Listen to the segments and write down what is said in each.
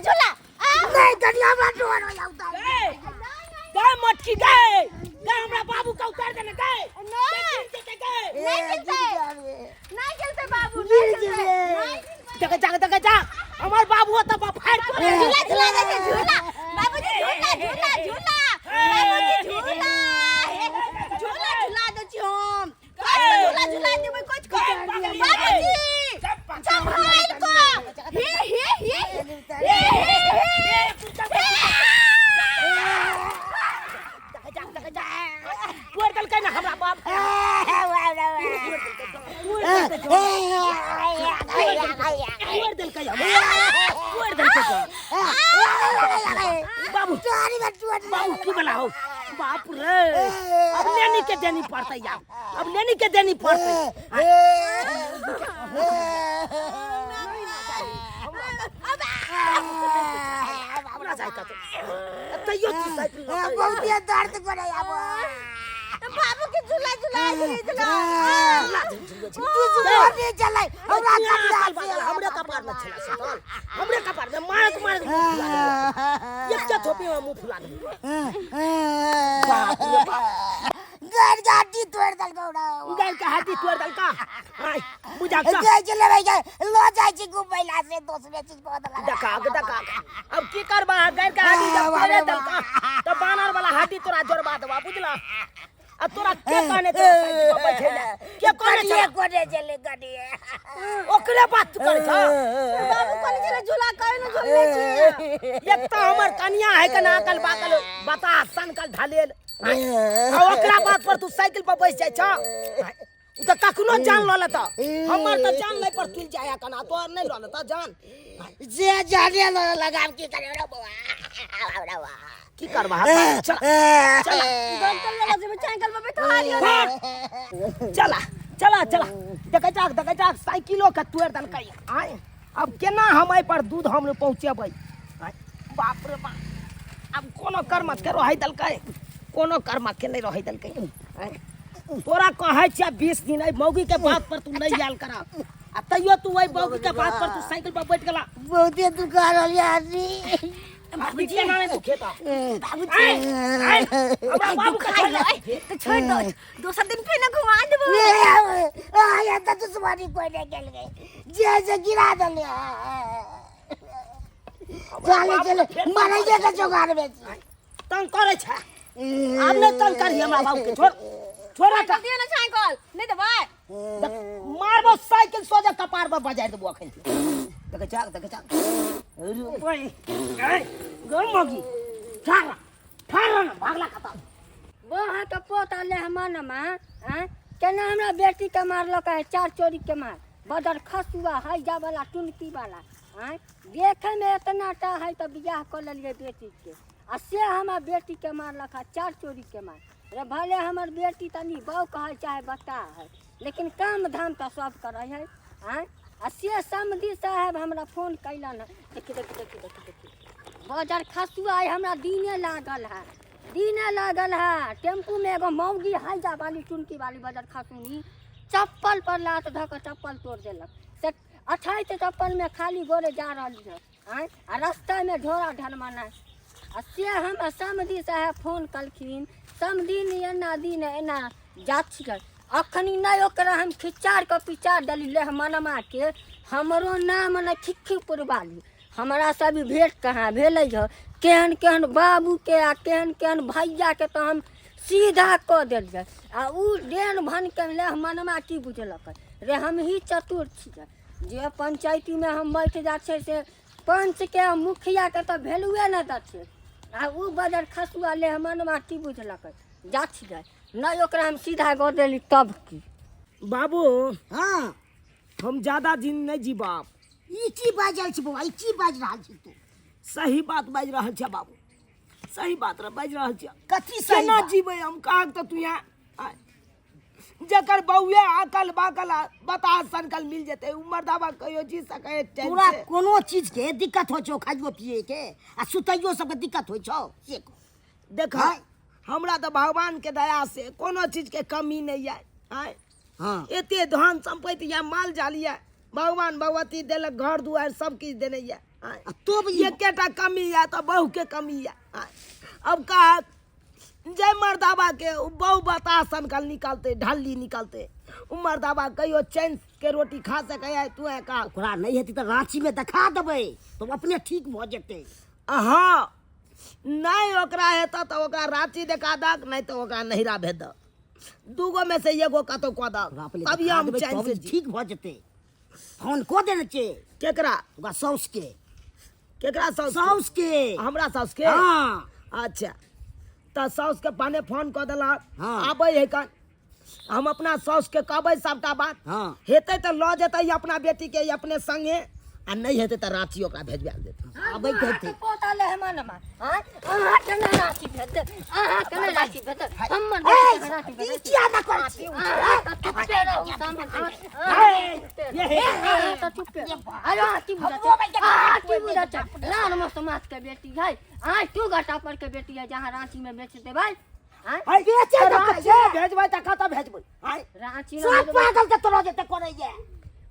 झूला नहीं कनिया हमरा डर हो जाता गए गए मटकी गए गए हमरा बाबू के उतार देने गए नहीं गए नहीं चलते नहीं चलते बाबू नहीं चलते नहीं देखे जा देखे जा हमर बाबू होता बाप फाड़ के झूला झूला दे छे, झूला बाबूजी झूला झूला झूला बाबूजी झूला हे, झूला झूला दे छी हम कस झूला झूला देबै कच को बाबूजी संभाल को हे हे हे हे हे हे तोड़ देलकै ना हमरा बाप तोड़ देलकै हमरा तोड़ देलकै बाबू बाबू की बला हो बाप रे अब लेनी के देनी पड़तै यार अब लेनी के देनी पड़तै हमरा जाय कतौ तैयो तू साइकिल लऽ कऽ बहुते दर्द करे आब बाबू के झूला झूला झूला झूला झूला तू सुनो चलै हमरा हमरा कपड़ा हमरे कपार में छला सटल हमरे कपार में मारत मारत मुंह फुला देबो एक थोपी में मुंह फुला देबो बाप रे बाप गाड़ गाड़ी तोड़ देलकौ ना गाय के हाथी तोड़ देलका आय बुझा का जाय चले भाई लो जाय छी घुमैला से दोसरे चीज बहुत लगा देखा देखा अब की करबा गाय के हाथी जब तोड़े देलका तो बानर वाला हाथी तोरा जोड़बा देबा बुझला आ तोरा के कहने तोरा साइकिल पर बैठे ले के कहने गड़िए छला कोने चले गड़िए ओकरे बात तू करे छ बाबू कोने चले झूला कहे न झूलने छी एक तो हमर कनिया है कना अकल बाकल बता सनकल ढालेल आ ओकरा बात पर तू साइकिल पर बैस जाइ छ उ तऽ कखनो जान लऽ लेता हमर तऽ जान लै पर तुलि जाय कना तोहर नहि लऽ लेता जान जे जाने लो लगाम की करे रे बौआ रे बौआ की करबा चल चल डॉक्टर लगा जेबै साइकिल पर बैठा लियो चला चला चला देखै जाक देखै जाक साइकिलो के तोड़ि देलकै आय अब केना हम एहि पर दूध हम पहुँचेबै आय बाप रे बाप आब कोनो कर्म के रहै देलकै कोनो कर्म के नहि रहै देलकै आय तोरा कहै छियै 20 दिन एहि मौगी के बात पर तू नहि आयल कर आ तैयो तू एहि मौगी के बात पर तू साइकिल पर बैठ गेला बहुते दुखा रहल आदमी बाबूजी केना नहि दुखेता बाबूजी आय, हमरा बाबू के दुखाइ छोड़ि दे। है तऽ छोड़ि दो दोसर दिन फेर ने घुमा देबो आया तऽ दुश्मनी कोई नहीं गेल गए जे जे गिरा देले चले चले मरे के जोगाड़ में छी तंग करै छै आब नहि तंग करही हमरा बाबू के छोड़ छोड़ हटा दियो ने साइकिल नहि देबै देख, मारबो साइकिल सोझे कपार पर बजारि देबो अखन देख जाग देख जाग अरे ओए ए गम मगी ठार ठार ना भागला कता बोहा के पोता ले हमन मा आँ केना हमरा बेटी के मारलक है चार चोरी के मार बदर खसुआ है जा वाला टुनकी वाला आँय देखे में इतना टा है तऽ बियाह कऽ लेलियै बेटी के आ से हमर बेटी के मारलक है चार चोरी के मार रे भले हमर बेटी तनी बौक है चाहे बता है लेकिन काम धाम तऽ सब करै है आँय आ से समधी साहेब हमरा फोन कयलन है देखी देखी देखी देखी देखी बजर खसुआ आइ हमरा दिने लागल है दिने लागल है टेम्पू में एगो मौगी है जा वाली चुनकी वाली बजर खसुनी चप्पल पर लात धऽ कऽ चप्पल तोड़ देलक से अछैत चप्पल में खाली गोरे जा रहल है आँय आ रास्तामे झोरा ढनमनाइ आ से हम समधी साहेब फोन कलखिन समधी ने एना दिन एना जात छिकै अखनी नहि ओकरा हम खिचार कऽ पिचार देली ले मनमा के हमरो नाम नहि खिखी पुरवाली हमरा सब भेंट कहाँ भेलै हँ केहन केहन बाबूके आ केहन केहन भैयाके तऽ हम सीधा कऽ देलियै आ उ डेन भनके ले मनमा की बुझलकै रे हमही चतुर छियै जे पंचायतीमे हम बैठ जाइ छियै से पंचके आ मुखियाके तऽ वैल्यूए नहि दै छै आ ओ बजर खसुआ ले मनमा की बुझलकै जा छियै नहि ओकरा हम सीधा कऽ देली तब की बाबू हाँ हम ज्यादा दिन नहि जीबब ई की बाजल छी बौआ ई की बाजि रहल छी तू सही बात बाजि रहल छै बाबू सही बात रह बाजि रहल छै कथी सही केना बात? जीबै हम कहक तऽ तू यहाँ आय। जकर बउए अकल बाकल आ बताह सनकल मिल जेतै उ मर्दाबा कहियो जी सकै है चैन तोरा से। कोनो चीज के दिक्कत होइ छौ खाइयो पिए के आ सुतैयो सबके दिक्कत होइ छौ से कह। देख आँय? हमरा तऽ भगवान के दया से कोनो चीज के कमी नहीं है आँय हाँ एते धन संपत्ति यऽ माल जाल यऽ भगवान भगवती देलक घर दुआरि सब किछु देने यऽ। आँय। आ तो भी एकेटा कमी यऽ तऽ बहुके कमी यऽ। आँय। अब कहत जे मर्दाबा के उ बहु बताह सनकल निकलते ढल्ली निकलते उ मर्दाबा कहियो चैन के रोटी खा सकैए तू है का ओकरा नहि हेतै तऽ राँची में देखा देबै तऽ अपने ठीक भऽ जेतै। हाँ नहीं ओकरा हेतऽ तऽ ओकरा रांची देखा दक नहीं तऽ ओकरा नहिरा भेज दक दूगो में से एगो कतौ कऽ दक ओकरा पहिले तभी देखा हम देबै चैन तब से ई जी। ठीक भऽ जेतै। फोन कऽ देने छै। केकरा? ओकरा साउस के। केकरा साउस के? साउस के। हमरा साउस के? हाँ। अच्छा तऽ साउस के पाने फोन कऽ देलक। हाँ। आबै है कन हम अपना साउस के कहबै सबटा बात। हाँ। हेतै तऽ लऽ जेतै अपना बेटी के अपने संगे आ नहीं हेतै तऽ रांची ओकरा भेजवा देतै। आबै के हेतै। पोता ले हेमा नमा। आँय? अहाँ के नहि रांची भेजतै, अहाँ के नहि रांची भेजतै, हमर ए, बेटी के रांची ई भेजतै। किया न करै छी? अहाँ तऽ चुप्पे रहू, सामने। अहाँ तऽ चुप्पे रहू। अरे अहाँ की बुझै छी? अहाँ की बुझै छी? लाल मस्त माछ के बेटी है, आँय तू घाटा पर के बेटी है, जहाँ रांची में बेच देबै। आँय? है, बेचै तऽ दऽ रांची कऽ। भेजबै तऽ कतऽ भेजबै? आँय? रांची में सब भेजबै। पागल के तोरा जेते करैया।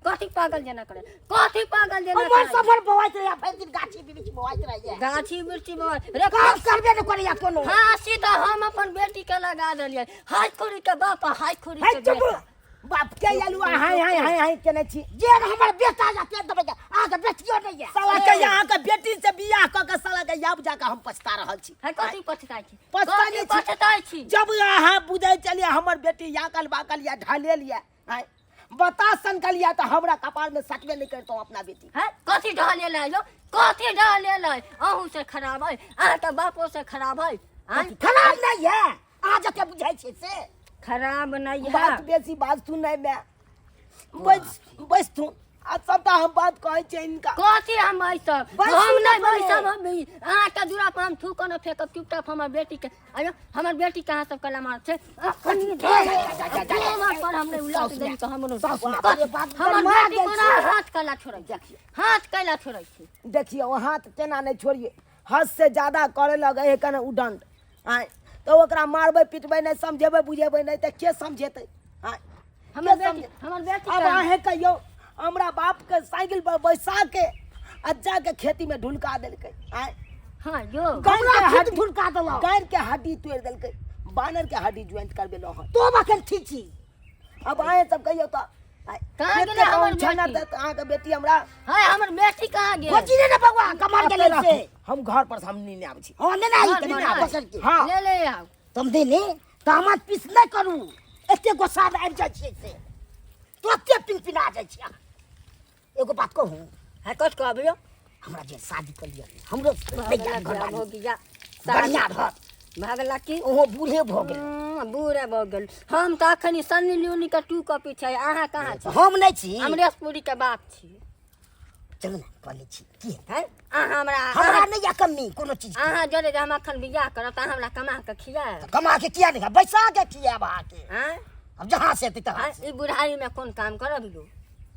कथी पागल जेना करे? कथी पागल जेना हमर करे? सफर बौआइत रहैया भरि दिन गाछी वृक्ष बौआइत रहैया। गाछी वृक्षी बौआ रे काम करबे नहि करैया कोनो। फांसी तऽ हम अपन बेटी के लगा देलियै। हाय खोरी के बाप आ हाय खोरी है के चुप। बेटा। बाप के आलू हाय हाय हाय हाय केने छी। जे हमर बेटा या के देबै अहाँके बेटियो नहि यऽ। साला के अहाँके बेटी से बियाह कऽ के साला के आब जाके हम पछता रहल छी। है कथी पछताइ छी? पछता कथी नहि छी। पछताइ छी? जब अहाँ बुझै छलियै हमर बेटी याकल बाकल या ढलेल या आँय, बताह सनकल या तऽ हमरा कपार में सटबे नहि करितहुँ अपना बेटी। है कथी ढलेल है यौ? कथी ढलेल है? अहूँ से खराब है, अहाँके बापो से खराब है। आँय? खराब नहि यऽ अहाँ जते बुझै छियै से। खराब नहि है। बात बेसी बाजथुन नहि माय, बैस बैसथुन आ सबटा हम बात कहै छियै हिनका। कथी हम बैसब? बैसू हम ने नहि पहिले। बैसब, हम भी अहाँके दूरा पर हम थूको नहि फेकब। चुपचाप हमर बेटी के आयो, हमर बेटी के अहाँ सब कला मार छै। अखन पर हम नहि उलट देली तऽ हमरो साउस माय। कथी? बाप हमर मार बेटी गेल कोना छै। हाथ कैला छोड़ै छै? हाथ कैला छोड़ै छै? देखियौ हाथ केना नहि छोड़ियै, हद से ज्यादा करे लगै है कने उदंड। आँय तऽ ओकरा मारबै पिटबै नहि, समझेबै बुझेबै नहि तऽ के समझेतै? आँय हमर के बेटी समझे? हमर बेटी अब के अहें कहियौ हमरा बाप के साइकिल पर बैसा के आ जाके खेती में ढुलका देलकै। आँय हाँ यो गाय के हमरा खुद हड्डी ढुलका देलक। गाय के हड्डी तोड़ि देलकै, बानर के हड्डी ज्वाइंट करबेलहुँ हन। तो अखन ठीक छी। अब अहें सब कहियौ तऽ आँय, कहाँ एते गेलै हमर गाँव छनर बेटी? देत अहाँके बेटी हमरा। हाय हमर बेटी कहाँ गेल? खोजी ने बौआ कमर एते गेलै राखू, से। हम घर पर से हम नहीं आबै छी। हाँ, लेने आई घर कनी पर ना आबै। पसर के। हाँ। ले ले आउ। समझे ने तामत पीस नहि करू, एते गुस्सा में आबि जाइ छियै से तुरते पिनपिना जाइ छियै अहाँ। एगो बात कहू? है कत कहबियो? हमरा जे शादी कऽ लिअ हमरो भगला घरवाली। हो गया। बढ़िआँ रहत। भगला की? ओहो बूढ़े भऽ गेल। बूढ़े भऽ गेल। हम तऽ अखन सन्नी लियोनी के 2 कॉपी छै, अहाँ कहाँ छी? हम नहि छी। अमरेश पुरी के बाप छी। चलू ने कऽ लै छी। की हेतै? है? अहाँ हमरा हमरा नहि यऽ कमी कोनो चीज के। अहाँ जरे जे हम अखन बियाह करब तऽ अहाँ हमरा कमा के खियाएब। कमा के किया नहि खायब? बैसा के खियाएब अहाँके। आँय? अब जहाँ से हेतै तहाँ आँय, से। ई बुढ़ारी में कोन काम करब यौ?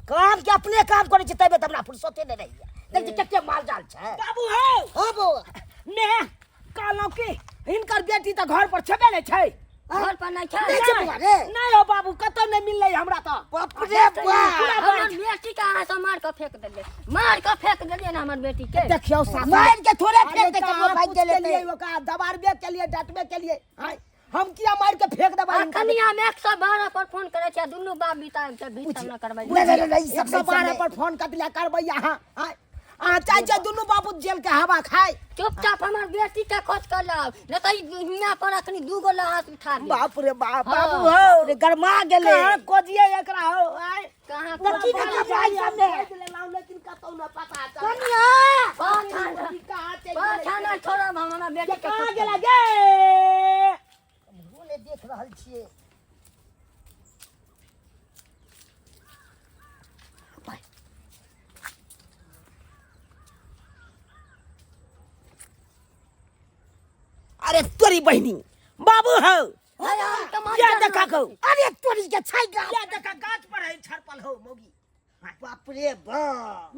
काम के अपने काम करै छी तबे तऽ हमरा फुर्सते नहि रहैया। देख छी कते माल जाल छै। बाबू हौ। हँ बौआ। ने कहलहुँ कि हिनकर बेटी तऽ घर पर छेबे नहि छै। घर पर नहि छै? नहि छै बौआ रे। नहि हो बाबू, कतौ नहि मिललै हमरा तऽ। बाप रे बाप। पूरा हमर बात। बेटी के अहाँ सब मार के फेंक देलियै, मार के फेंक देलियै ने हमर बेटी के। देखियौ सासु। मारि के थोड़े अरे फेंक दै कहाँ ककरो भागि पूछ गेलै के लिए तऽ। ओकरा दबारबे के लिए, डांटबे के लिए। आँय, हम किया मारि के फेंक देबै हिनका? अखनी हम 112 पर फोन करै छियै, दुनू बाप बिता के भीतर न करबै। नहि, नहि, नहि, ई सब एक सौ बारह पर फोन कतला करबै अहाँ? आँय, अहाँ चाहै छियै दुनू बाबू जेल के हवा खाय? चुपचाप हमर बेटी के खोज कर लाउ, नहि तऽ ई हियाँ पर अखनी 2 गो लहास उठा देब। बाप रे बाप, हाँ। बाबू हौ। रे गरमा गेलै। कहाँ खोजियै एकरा हौ? आँय। कहाँ लड़की खोजियै? के भाई सब ने। खोजि लेलहुँ, लेकिन कतौ न पता चलल। कनिया। पाछाँ न- कहाँ चलि गेलै? पाछाँ न छोड़ब हम हमर बेटी के कहाँ खोज गेलै कर। गे? हमरो नहि देख रहल छियै। अरे तोरी बहिनी बाबू हौ। अरे हम तऽ क्या मर देखा जाना। कहो? अरे तोरी के छै गाछ। क्या देखा गाछ पर है छड़पल हो मौगी। बाप रे बाप।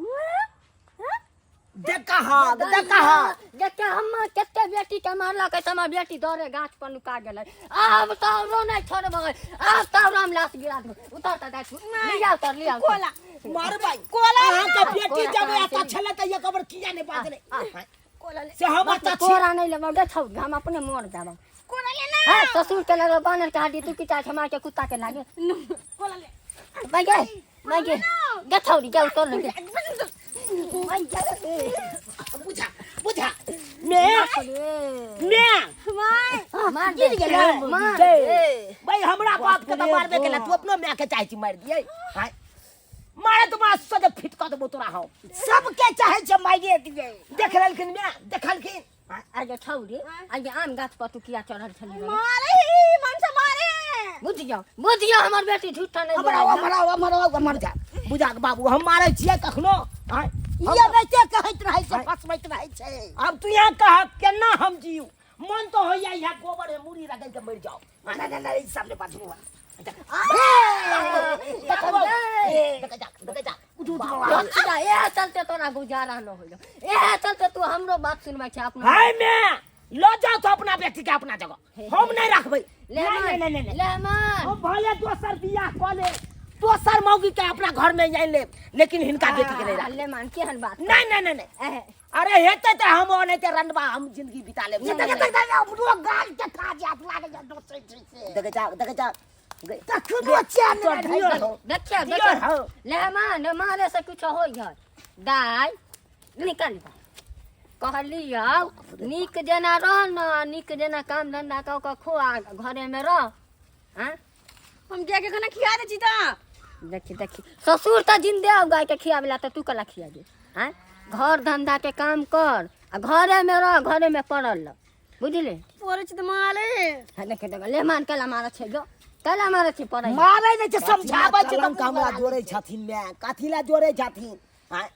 देखा हा, देखा हा। देखा हमर कते बेटी के मारलक है, हमर बेटी दौड़े गाछ पर नुका गेलै। आब तऽ औरो नहि छोड़बै, आब तऽ औरो हम लाश गिरा देबै। उतर तऽ गाछ, लिया उतर, लिया उतर। कोला मारबै। कोला अहाँ के बेटी कोला जब कहाँ एतऽ से? छलै तऽ एक बेर किया नहि बाजलै? कोला ले। से हम बाप एतऽ रे, छी। कोरा नहीं लेबो गे छौ, हम अपने मर जाबो। कोला ले ना। हाँ, ससुर के लगो बानर के हड्डी, तू की चाहे मार के कुत्ता के लागे। कोला ले। भाई गे, भाई गे, गे छौरी, गे उतर गे। भाई गे। बुझा बुझा मे मे my. मार दे, गिर गेलै। मार दे। दे। भाई हमरा बाप के तऽ मारबे केला, तू अपनो माय के चाहै छी मारि दियै? हाय मारे तो मार सदे फिट कऽ देबो तोरा हम। सबके चाहै छै मारिए दियै। देख लेलखिन माय, देखलखिन। आगे छौरी, आगे आम गाछ पर तू किया चढ़ल छली रे? मारे मन से मारे। बुझ जाओ, बुझ जाओ, हमर बेटी झूठा नहीं हमरा बोलै। हमरा हमरा हमरा बुझा बुझा के बाबू, हम मारै छियै कखनो? आँय, ई एनाहिते कहैत रहै छै, फसबैत रहै छै। आब तू यहाँ कह केना हम जीव? मन तो होइया यहाँ गोबर में मुड़ी रगड़ के मरि जाओ। ना ना ना, ई सब ने बाजू। ए चलते तोरा गुजारा न होइलो, ए चलते तू हमरो बात सुनबै छै अपना। हाय में ल जाओ तो अपना बेटी के अपना जगह, हम नहीं रखबै। ले नहीं, मान, नहीं, नहीं, नहीं। ले मान। हम भले दोसर बियाह कऽ ले, दोसर मौगी के अपना घर में आनि लेब, लेकिन हिनका बेटी के नहीं राखब। ले मान, केहन बात? नहीं नहीं नहीं नहीं। एहे, अरे हेतै तऽ हम ओनाहिते रंडवा हम जिंदगी बिता लेब। देख देख देख, हमरो गाल के खा जात लागे जा दोसै छै से। देख जा, देख जा। तखनो चैन तोर नहि दियर हौ। देखिए, दियर देखिए। हौ। ले मान, मारे से कुछ होई है? दाय निकल बा। कहलियौ नीक जेना रह न, नीक जेना काम धंधा कऽ कऽ खो आ घरे में रह। हाँ हम जाके खाना खिया दे छी त। देखी देखी, ससुर तऽ जिंदे आउ गाय के खियाबे ला तऽ तू कला खिया दे? हाँ, घर धंधा के काम कर आ घरे में रह, घरे में पड़ल रह, बुझले? पड़ै छी त मारे। हाँ, देखे देखे, ले मान, कला मारै छै गो, कला मारै छै पड़ै। मारै नहि छै, समझाबै छै। कलंक हमरा जोड़ै छथिन माय, कथी ला जोड़ै छथिन? आँय?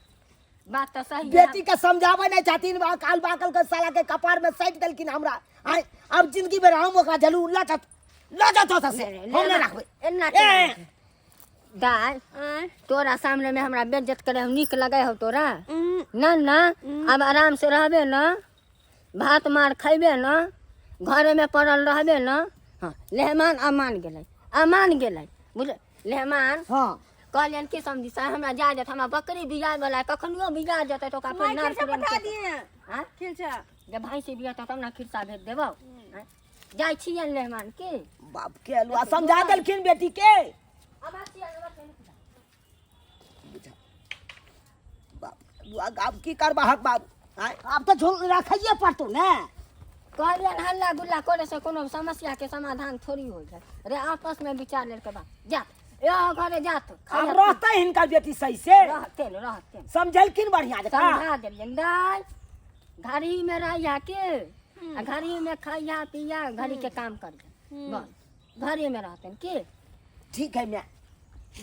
बात तऽ सही है। बेटी के समझाबै नहि छथिन, काल बाकल के साला के कपार में साटि देलखिन हमरा। आँय, आब जिंदगी भरि हम ओकरा झेलू? लऽ जाउ, लऽ जाउ ओतऽ से, हम नहि राखबै। एना ए। केना? दाय, आँय। तोरा सामने में हमरा बेइज्जत करे हम नीक लगे हो तोरा? ना ना, अब आराम से रहबे न, भात मार खैबे न, घरे में पड़ल रहबे न। हाँ लेहमान, अमान गेलै, अमान गेलै, बुझ लेहमान। हाँ। कहलियनि की समझी साहब, हमरा जा जात, हमरा बकरी बिया वाला कखनियो बिया जेतै तऽ ओकरा फेर my नार खिरसा पुरन पठा के- दिए। हाँ? खिरसा। जब भैंसी बिया तब ने खिरसा भेज देबौ। हाँ? जाइ छियनि लेहमान की? बाप के अलुआ समझा देलखिन बेटी के। बाप अलुआ, आब की करबहक बाबू? आँय? आब तऽ झोल रखैये पड़तौ ने। कहलियनि हल्ला गुल्ला करे से कोनो समस्या के समाधान थोड़ी हो जाए रे, आपस में विचार लेल के बाद जा यो घरे जात। आब रहतै हिनकर बेटी सही से? रहते न, रहते न। समझलखिन बढ़िया जकाँ? समझा देलियनि। दाय, घड़ी में रहिया के आ घड़ी में खाइया पिया, घड़ी के काम कर, बस घरे में रहतन के। ठीक है माय,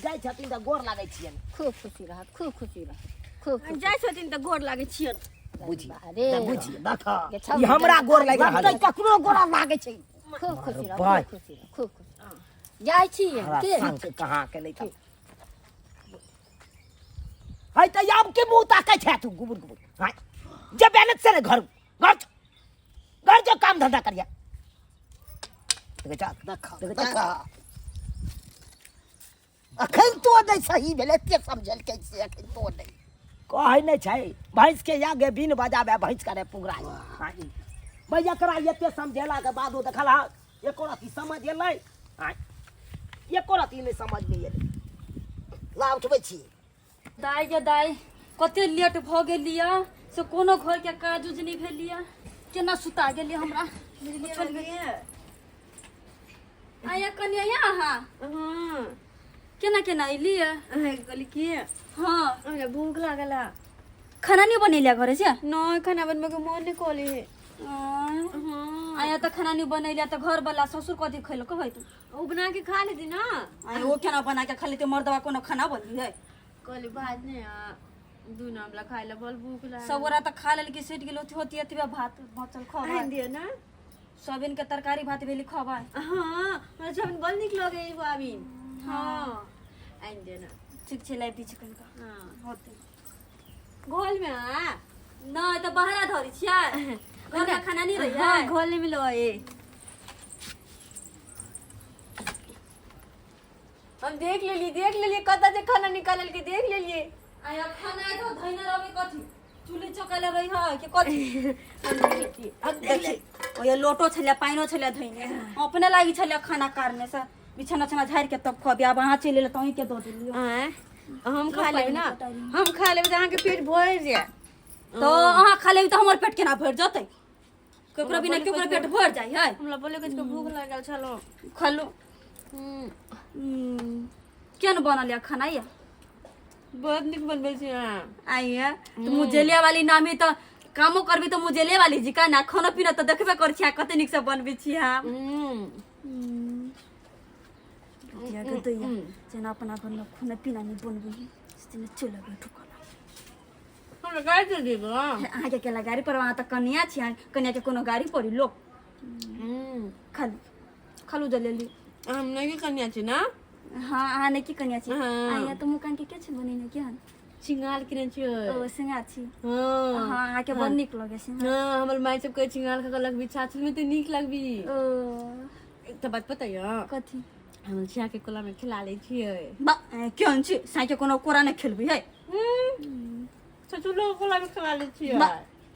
जाइ छथिन तऽ गोर लागै छियनि। खूब खुशी रहत, खूब खुशी रहत, खूब खुशी। जाइ छथिन त गोर लागै छियन। बुझी। अरे बुझी। देख। गे छौ। ई हमरा गोर लागि रहल लगतै है। ककरो गोरा लागै छै। खूब खुशी रह, बाय। खूब खुशी रह, खूब खुशी। जाइ छी हमरा के? संग कहाँ के नहि था है तऽ आब के मुँह ताकै छै तू गुबुर गुबुर? हाँ, जे बेनत से ने घर घर जो, घर जो, काम धंधा करिया। देख जा, देख। देख। देख, अखन तो नहि सही भेलै, एते समझलकै से अखन तो नहि। कहै नहि छै भैंस के आगे बिन बजाबे भैंस करे पुगरा। भैया, एकरा एते समझेला के बादो देखल हक एको रति समझ एलै? आँय, एको रति नहि समझ में एलै। ला, उठबै छी। दाइ गे दाइ, कते लेट भऽ गेलियै से कोनो घरके काज उज नहि भेलियै, केना सुता गेलियै हमरा। आया कनिया, अहाँ? हाँ। केना केना एलियै? अहाँके कहली की। हाँ। हमरा भूख लागल है। खाना नहीं बनेलियै घरे से? नहीं, खाना बनबै के मन नहीं कहली है। हाँ। आया तऽ खाना नहीं बनेलियै तऽ घर वाला ससुर कथी खैलक होइत? ओ बना के खा लेती ना। आय, ओ केना बना के खा लेतै? मर्दवा कोनो खाना बनलियै? कहली भात नहीं आ दूना हमरा खाय ला, बड़ भूख लागल। सब गोरा तऽ खा लेलकै, सटि गेल होती होती एतबे भात बचल, खबै। आनि दिअ ना। सोयाबीन के तरकारी भात भेली, खबै? हाँ, हमरा सोयाबीन बड़ नीक लगै है सोयाबीन। हाँ, आनि दिअ ना। ठीक छै, लाबि दै छी कनिका। हाँ। होतै। घोल में आ। नहि तऽ बहरा धरै छियै, घरमे खाना नहि रहै? हाँ, घोल में मिलो है। हम देख लेलिए, देख लेलिए कतऽ जे खाना निकालल के देख लेलिए। आया खाना आइ तो धैने रहबे कथी चूल्ही चौका रही है कि कथी? हम देख देखी ओए लोटो छलै, पानिओ छलै धैने, अपने लागी छलै खाना कारने से बिछाना छाना झाड़ि के तब खुआबी। आब अहाँ चलि एलै तऽ अहीँके दऽ देलियै। आँय, हम खा लेबै ना, हम खा लेबै तऽ अहाँके पेट भरि जायत। तऽ अहाँ खा लेबै तऽ हमर पेट केना भरि जेतै? केकरो बिना केकरो पेट भरि जाइ है? हमरा बोले के भूख लागल छलो। खलू केहन बनल यऽ खाना? यऽ बहुत नीक बनबै छी अहाँ। आइए तऽ मुजेलिया वाली नामी तऽ कामो करबी तऽ मुजेलिया वाली जी का ना, खाना पीना तऽ देखबे करै छी अहाँ कते नीक से बनबै छी हम। दैया के दैया, जेना अपना घरमे खाना पीना नहि बनबै तेना चलि अबै ठुकल। हमरा गाड़ी दे दियौ। अहाँके केला गाड़ी पर? अहाँ तऽ कनिया छी, अहाँ कनियाके कोनो गाड़ी पड़ी लोक? खालू खालू जलेली। हम नहि कनिया छी ना। हाँ, अहाँ नहि की कनिया छी? हाँ। आइया तऽ मुकान के के छै बनेने केहन? छिंगाल किने छियै। ओ सिंगार छी? हाँ। हाँ, अहाँके बड़ नीक लगै छै। हाँ, हमर माय सब कहै छिंगाल खा के लगबी छाछुल में तऽ नीक लगबी। ओ एकटा बात पता यऽ? कथी? हम छिया के कोला में खिला लै छियै। बा केहन छी, साँके कोनो कोरा नहि खेलबै है? ससुरो कोला में खिला लै छियै। बा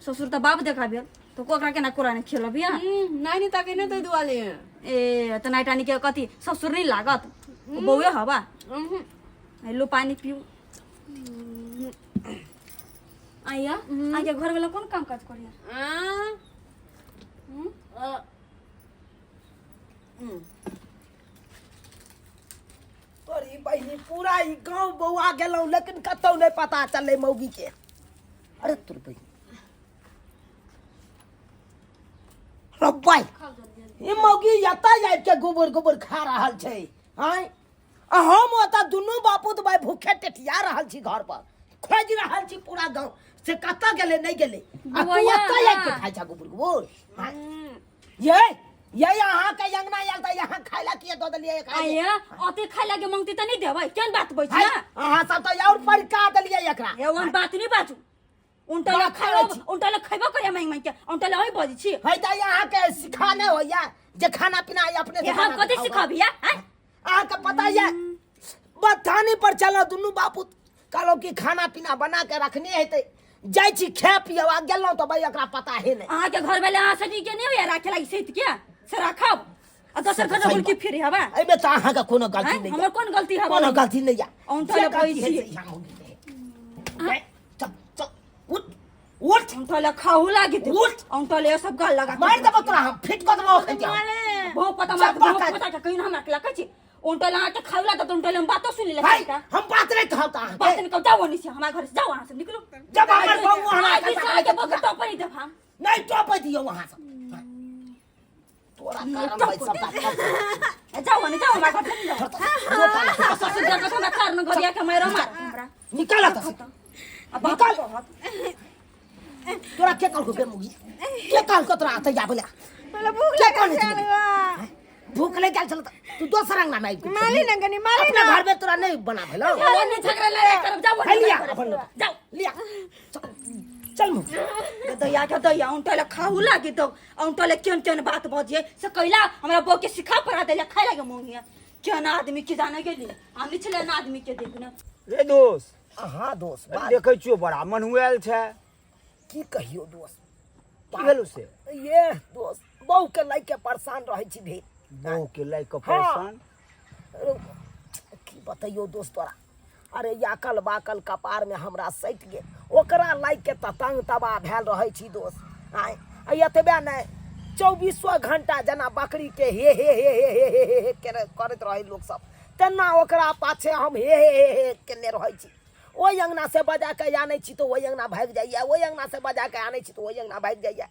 ससुर तऽ बाप देखा भेल तऽ ओकरा केना कोरा नहि खेलबी अहाँ? नानी ताके नहि ताहि दुआरे। ए तऽ नाइटानी के कथी ससुर नहि लागत? ओ बौए हवा। लो पानी पिउ। आइया अहाँके घरवाला कोन काम काज करैया? तोरी बहिनी, पूरा ई गाँव बौआ गेलहुँ लेकिन कतौ नहि पता चललै मौगी के। अरे तोर बहिनी रब्बाई, ई मौगी एतऽ आबि के गोबर गोबर खा रहल छै। आँय, आ हम ओतऽ दुनू बापूत भाय भूखे टेटिया रहल छी, घर पर खोजि रहल छी पूरा गाँव से कतऽ गेलै नहि गेलै, आ तू बौआ, ओतऽ आबि के खाइ छह गोबर गोबर? आँय? ये अहाँ के अंगना आयल तऽ यहाँ खाय ला किया दऽ देलियै एकरा? आइया अते खाय लागे मंगती तऽ नहि देबै? केहन बात बैठ हाय, ना? अहाँ सब तऽ और परिका देलियै एकरा। ए ओहन बात नहि बाजू। उनटा ले बड़ा खाइबो खाइ छी। उनटा ले खैबो करिया मांगि मांगि के, उनटा ले अहीं बजै छी। है तऽ अहाँ के सिखाने होइया जे खाना पीना अपने से ए हम बना के कथी खाउ। सिखबिया? आँय? अहाँके पता ये, बथानी पर चलो दुनू बापू, कहलहुँ कि खाना पीना बना के रखने हेतै, जाइ छी खाय पियब आ गेलहुँ तऽ भाई एकरा पता हे नहि। अहाँके घर वाले अहाँ सजी के नहीं होइया राखे लागी सैत के से राखब आ दोसर घर में की फिर हवा। एहिमे तऽ अहाँके कोनो गलती आँय? नहि। हमर कोन गलती हवा? कोनो गलती नहि यऽ। अहूँ तऽ जे लपै गलती छी। है से यहाँ होगी। ए, चल चल, उठ उठ। औंठा खाहू लागी दे। उठ। औंठा ले सब गाल लगा के मारि देबो तोरा, हम फिट कऽ देबो एखन। बहु पता मार सब बहु बात। पता के कहियो हमरा के लगै छी औंठा ला के खाऊ ला त औंठा ले हम बातो सुनि ले। भाई, हम बात नहीं कहब तऽ बात अहाँके नहीं कहू, जाओ ओनी से हमरा घर से, जाओ अहाँ सब निकलू। जब हमर बहू हमरा आइ भी से आके बहू के टोपे नहीं देब हम। नहीं टोपै दियौ अहाँ सब, तोरा कारण भाई सब बात। ए, जाओ ओनी, जाओ हमरा घर से निकलो। ससुर जाके हमरा कारण गरिया के मारो मार हमरा। निकाल एतऽ से। आ बाप निकाल। कहत। तोरा के कहलको बे मुगी? के कहलको तोरा एतऽ आबै ला? हमरा भूख के लागल कहने छल। छलै? भूख लागि गेल छल तऽ तू दोसर अंगना मे आबि गेल माली छलही। ने कनी माली अपना ने। घर में तोरा नहीं बना भेलौ। जाओ ओनी, झगड़ा लड़ाई करब, जाओ ओनी। है लिया अपन लोटा। जाओ। लिया, चल चल मुगी। दैया के दैया, औंटा ले खाहू लागी तो औंटा ले केहन केहन बात बजिए से कैला हमरा बहू के सिखा पढ़ा देले खाय लागे मोंगिया। केहन आदमी के जाने गेली हम नहीं छले ना आदमी के देखने। रे दोस्त। हाँ दोस्त, बात। देखै छियौ बड़ा मनुआयल छै। की कहियो दोस्त। की भेलौ से? ये दोस्त, बहू के लय के परेशान रहै छी भेल। बहू के लय के परेशान? अरे, की बतैयो दोस्त तोरा, अरे याकल बाकल कपार में हमरा सटि गेल, ओकरा लय के तऽ तंग तबाह भेल रहै छी दोस्त। आँय, आ एतबे नहि, चौबीसो घंटा जेना बकरी के हे हे हे हे हे हे हे हे केने करैत रहै लोक सब, तेना ओकरा पाछे हम हे हे हे हे केने रहै छी। ओहि अङ्गना से बजा के आनै छी तऽ ओहि अङ्गना भागि जाइए, ओहि अङ्गना से बजा के आनै छी तऽ ओहि अङ्गना भागि जाइए।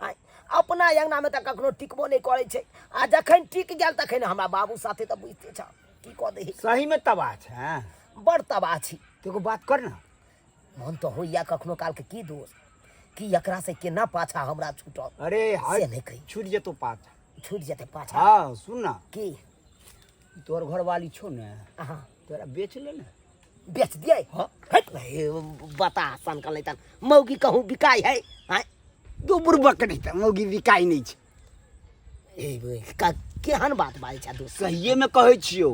आँय, अपना अङ्गनामे तऽ कखनो टिकबो नहि करै छै, आ जखन टिक गेल तखन हमरा बाबू साथे तऽ बुझिते छह की कऽ दै। सहीमे तबाह छै? बड़ तबाह छी। तऽ एगो बात कर ने। मन तऽ होइए कखनो कालके की दोस्त कि एकरा से केना पाछा हमरा छूटल। अरे हट, से नहि कही। छूटि जेतौ पाछा। छूटि जेतै पाछा? हाँ, सुन ना। की? तोहर घरवाली छौ ने? हाँ। तोरा बेच ले ने। बेच दिए? हाँ। हट भाई, बता सन का लेतन मौगी कहूँ बिकाई है? हाँ? दू बुड़बक नहीं तऽ मौगी बिकाइ नहि छै। ए बे, का केहन बात बाजै छै दोस्त? सहिए में कहै छियौ।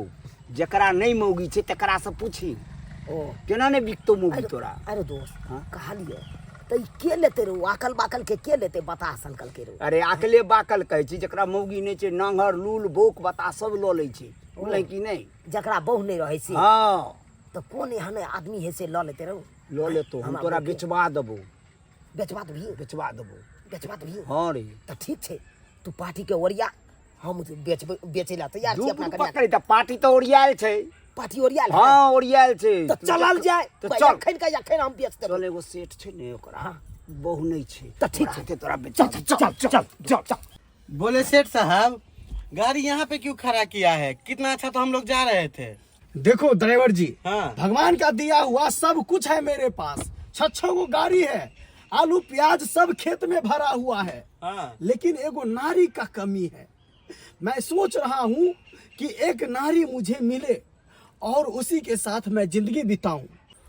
जकरा नहि मौगी छै तकरा से पूछी। ओ केना नहि बिकतौ मौगी तोरा? अरे दोस्त, हाँ? कहलियो तऽ ई के लेतै रो, आकल बाकल के के लेतै, बताह सनकल के रो? अरे आकले बाकल कहै छी, जकरा मौगी नहि छै, नांगर लूल बौक बताह सब लऽ लै छै, बुझलै कि नहि? जकरा बहु नहि रहै से? हँ। तऽ कोन एहन आदमी है से लऽ लेतै रौ? लऽ लेतौ, हम हमरा तोरा बहुके। बेचबा देबौ। बेचबा देबही? बेचबा देबौ। बेचबा देबही? हँ रे। तऽ ठीक छै, तू पार्टी के ओरिया, हम बेचबै, बेचै लए तैयार छी अपना कनिया। पकड़े तऽ पार्टी तऽ ओरियायल छै। पार्टी ओरियायल है? हँ, ओरियायल छै। तऽ चलल जाय। तऽ भाइ, चल। अखन के अखन हम बेच देबै। चल, एगो सेठ छै ने, ओकरा बहु नहि छै। तऽ ठीक छै। ओकरा तोरा बेच। चल चल चल चल चल चल। बोले सेठ साहब, गाड़ी यहाँ पे क्यों खड़ा किया है? कितना अच्छा तो हम लोग जा रहे थे। देखो ड्राइवर जी, हाँ। भगवान का दिया हुआ सब कुछ है मेरे पास, छह छह गो गाड़ी है, आलू प्याज सब खेत में भरा हुआ है, हाँ। लेकिन एगो नारी का कमी है। मैं सोच रहा हूँ कि एक नारी मुझे मिले और उसी के साथ मैं जिंदगी बिताऊं।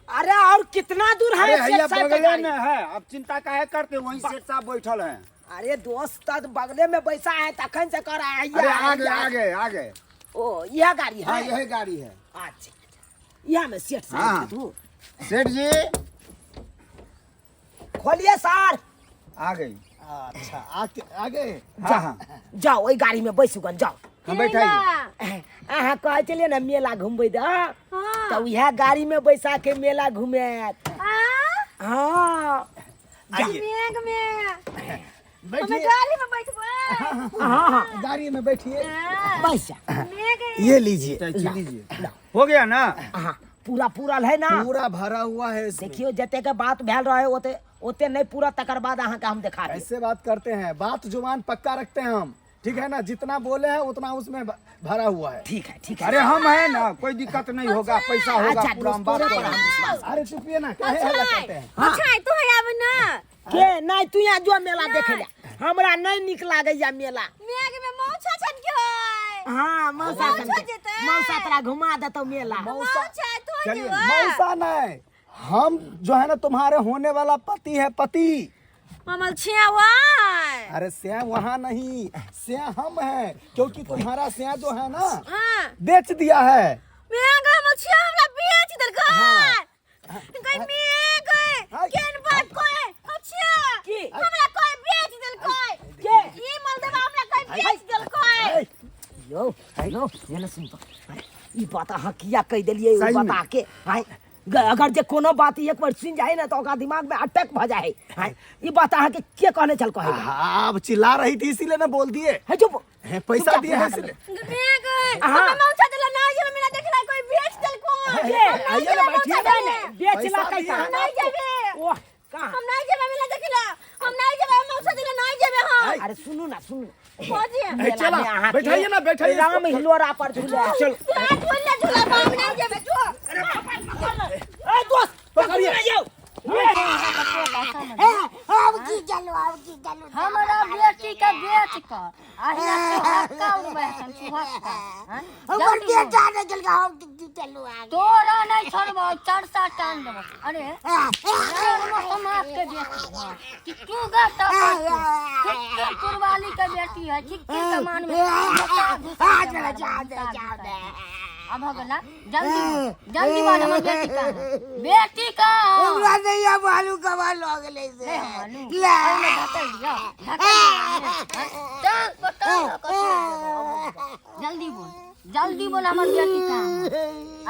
अरे और कितना दूर है अरे सेठ हैया साहब का बगले गाड़ी? में है, अब चिंता काहे करते, वहीं सेठ साहब बैठल हैं। अरे दोस्त, तो बगले में बैसा है तखन से कर रहा है। अरे आगे आगे आगे। ओ यह गाड़ी है? हाँ, यही गाड़ी है। अच्छा, यह में सेठ साहब हाँ। तू सेठ जी खोलिए सर। आ गई। अच्छा, आ गए। हाँ हाँ। जाओ, ओहि गाड़ी में बैसू गन, जाओ। हम बैठाइए। अहाँ कहै छलियै ने मेला घुमबै दऽ, तऽ उएह गाड़ी में बैसा के मेला घुमायत। हाँ। आइए। मेघ में हमें बैठिए। गाड़ी में बैठबै। हाँ हाँ, गाड़ी में बैठिए। बैस जा। मेघ ये लीजिए। लीजिए, हो गया ना? हाँ, पूरा पूरा है ना? पूरा भरा हुआ है इसमें। देखियो, जते के बात भेल रहे ओते ओते नहीं पूरा, तकर बाद अहाँ के हम देखा देब। ऐसे बात करते हैं? बात जुबान पक्का रखते हैं हम, ठीक है ना? जितना बोले हैं उतना उसमें भरा हुआ है। ठीक है ठीक है। अरे हम है ना, कोई दिक्कत नहीं होगा, पैसा होगा अच्छा, पूरा, हम दोस्तों बात पर करेंगे। हम विश्वास। अरे चुपिए ना, काहे हल्ला करते हैं? अच्छा, तू है आब ना के नहीं, तू यहाँ जो मेला देखे ला, हमरा नहीं निक लागैया मेला। मेघ में मौसा छन के है। हाँ, मौसा मौसा छन। जेतै। मौसा तोरा घुमा देतौ मेला। मौसा तू चलिए, जेबा। मौसा नहीं, हम जो है ना तुम्हारे होने वाला पति है, पति। हमल छियावा। अरे स्या वहाँ नहीं, स्या हम है, क्योंकि तुम्हारा स्या जो है ना हाँ। बेच दिया है। मेघ हमल छिया हमरा बेच देलकै। गई मेघ, हाँ। केन बात कोई हम छिया की? हमरा कोई बेच देलकै। के? ई मलदेवा हमरा कोई बेच देलकै। यो यो ये ना सुन तो, ई बात अहाँ किया कहि देलियै? सही में। बता के आँय, अगर जे कोनो बात एक बार सुन जाए ना तो ओकरा दिमाग में अटैक भ जाए। आँय, ई बात अहाँ के के कहने छल कहै? हाँ, अब चिल्ला रही थी इसीलिए ना बोल दिए। हे चुप। है, पैसा चुपचाप दिए है बैठा इसलिए। मेघ हाँ। हमरा मौसा देला ना, ये मेरा देखला कोई बेच देलको। के? आइए ना, बैठिए ना। बेच पैसा ला दिए कैसा? है ना। नहीं जेबे। ओह, कहाँ? हम नहीं जेबे मेला देखला, हम नहीं जेबे मौसा देला नहीं जेबे हम। अरे सुनू ना, सुनू। फौजी। ए, चला, बैठाइए ना, बैठाइए राम इसको। हिलोरा पर झूला। चल। झूला झूला, हम नहीं जेबे जो। ए दोस्त, पकड़िए। पकड़िए। अब की चलो, अब की चलो। हमरा बेटी के बेच कर अहिना सुहक्का उड़बै हसन सुहक्का। हाँ? हमर जल्दी बोल। बेटा नहीं चल हम की चलो आगे। तोरा नहीं छोड़बो, चरसा टान देबो। अरे समाज के बेटी है कि तू गता कितने कुर्बानी के बेटी है, चिक्की कमान में घुसा घुसा आ के जा, मारबो, जा दे, घुसा जा घुसा दे। के। अब हो गेला, जल्दी बोल, जल्दी बोल, हमर बेटी का बेटी का हमरा नहीं अब आलू कमा लग गेलै से। नहीं मालूम। ले। ओहिमे धकेल दियौ, धकेल दियौ। टांग पर टांग लऽ कऽ छोड़ि देबौ। जल्दी बोल, जल्दी बोल, हमर बेटी का।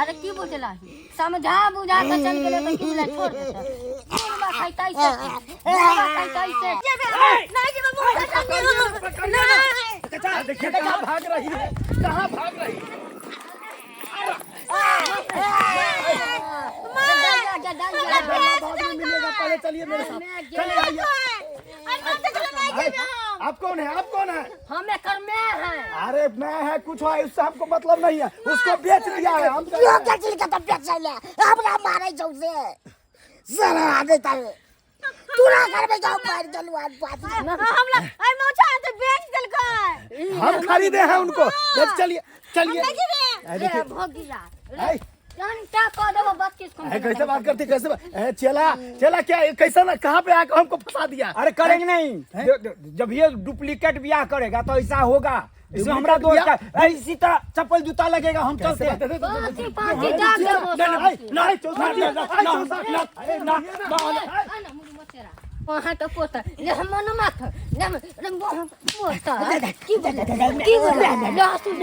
अरे की बुझलही? समझा बुझा के चल गेलै तऽ की बुझलही? छोड़ देतै। बुढ़बा खैतै से की? बुढ़बा खैतै से की? जेबे नहीं जेबे मौसा छन नहीं। देखिए कहाँ भाग रही है, कहाँ भाग रही है। जा, जा, जा, जा, जा। बाद में मिलेगा, पहले चलिए मेरे साथ, चलिए आइए। आप कौन है, आप कौन है? हम एकर मैं है। अरे मैं है कुछ है, उससे हमको मतलब नहीं है, उसको बेच दिया है हम। क्यों के चिल के तब बेच ले, हमरा मारै छौ से साला आदे तारे तूरा करबे जाओ मार चलू आज बात। हमरा आई मौसा तो बेच देलकै। हम खरीदे हैं उनको, चलिए चलिए। जेबे। देखिए। भोगिया ऐ, घंटा कह देबो 32 को। ऐ, कैसे बात करती, कैसे ए, चेला चेला क्या कैसा ना, कहाँ पे आकर हमको फंसा दिया? अरे करेंगे नहीं, जब ये डुप्लीकेट ब्याह करेगा तो ऐसा होगा। इसमें हमरा दोस्त है इसी तरह चप्पल जूता लगेगा हम चलते हैं। पाँची पाँची दाग देबो नहीं सब। नहीं नहीं नहीं नहीं। वहाँ तो पोता ले हम मन माथ ले हम ले हम पोता की बोले की बोले लहसुन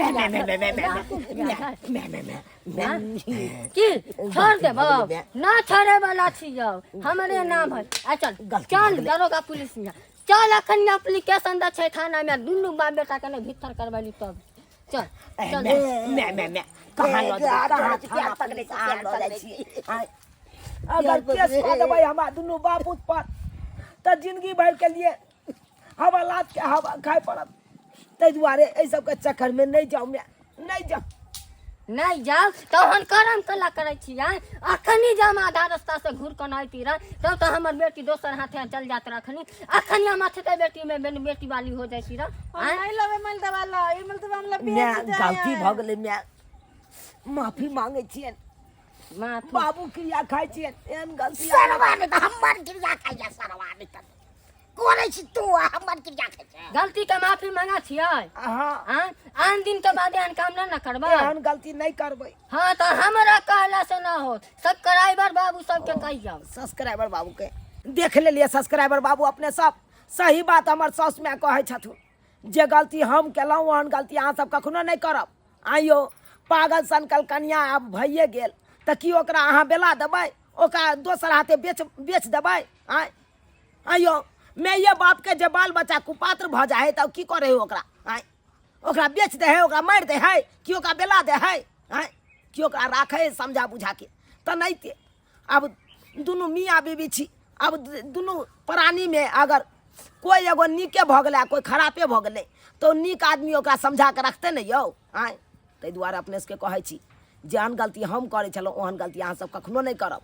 की छोड़ दे बाब ना छोड़े वाला छी जाओ हमरे नाम है आ चल चल दरोगा पुलिस में चल अखन एप्लीकेशन द छै थाना में दुनू बाप बेटा के ने भीतर करबैली तब चल चल मैं मैं मैं कहाँ लऽ जेबै कहाँ थाना पकड़े कहाँ लऽ जाइ छी आँय। अगर केस कऽ देबै हमरा दुनू बापूत पर तऽ जिंदगी भरि के लिए हवा लात के हवा खाय पड़त। ताहि दुआरे एहि सबके चक्करमे नहि जाउ माय, नहि जाउ। नहि जाउ तहन करम कला करै छी आँय। अखनी जब हम आधा रास्ता से घूर कऽ अयती रह तब तऽ हमर बेटी दोसर हाथे चल जात रखनी। अखनी हम अछते बेटी में बेटी वाली हो जाइ छी रह आँय। नहीं लेबै मल दवा ला ई मल दवा हमरा माय बेच गलती जाए। भऽ गेलै माय, माफी मांगै छियनि। माफी बाबू क्रिया खाइ छियनि एहन गलती सरवा नहि तऽ हमर क्रिया खाइया सरवा नहि तऽ करै छी तू आ हमर क्रिया खाइ छै। गलती के माफी मांगा छियै? हाँ। आँ? आन दिन के बाद एहन काम ना न करबै। एहन गलती नहि करबै। हाँ तऽ हमरा कहला से ना होत, सब्सक्राइबर बाबू सबके कहि जाओ। सब्सक्राइबर बाबू के देख लेलियै। सब्सक्राइबर बाबू अपने सब सही बात हमर साउस माय कहै छथुन जे गलती हम केलहुँ ओहन गलती अहाँ सब कखनो नहि करब। आइयो पागल सनकल कनिया आब भइए गेल तऽ की ओकरा अहाँ बेला देबै? ओकरा दोसर हाथे बेच बेच देबै? आँय आइयो माइए बापके जे बाल बच्चा कुपात्र भऽ जाइ है तब की करै है ओकरा? आँय ओकरा बेच दै है, ओकरा मारि दै है कि ओकरा बेला दै है? आँय कि ओकरा राखै है समझा बुझा के? तऽ नहि ते आब दुनू मियाँ बीबी छी, आब दुनू प्राणीमे अगर कोइ एगो नीके भऽ गेलै आ कोइ खरापे भऽ गेलै तऽ नीक आदमी ओकरा समझा कऽ रखतै ने यौ। आँय ताहि दुआरे अपने सबके कहै छी जेहन गलती हम करै छलहुँ ओहन गलती अहाँ सब कखनो नहि करब।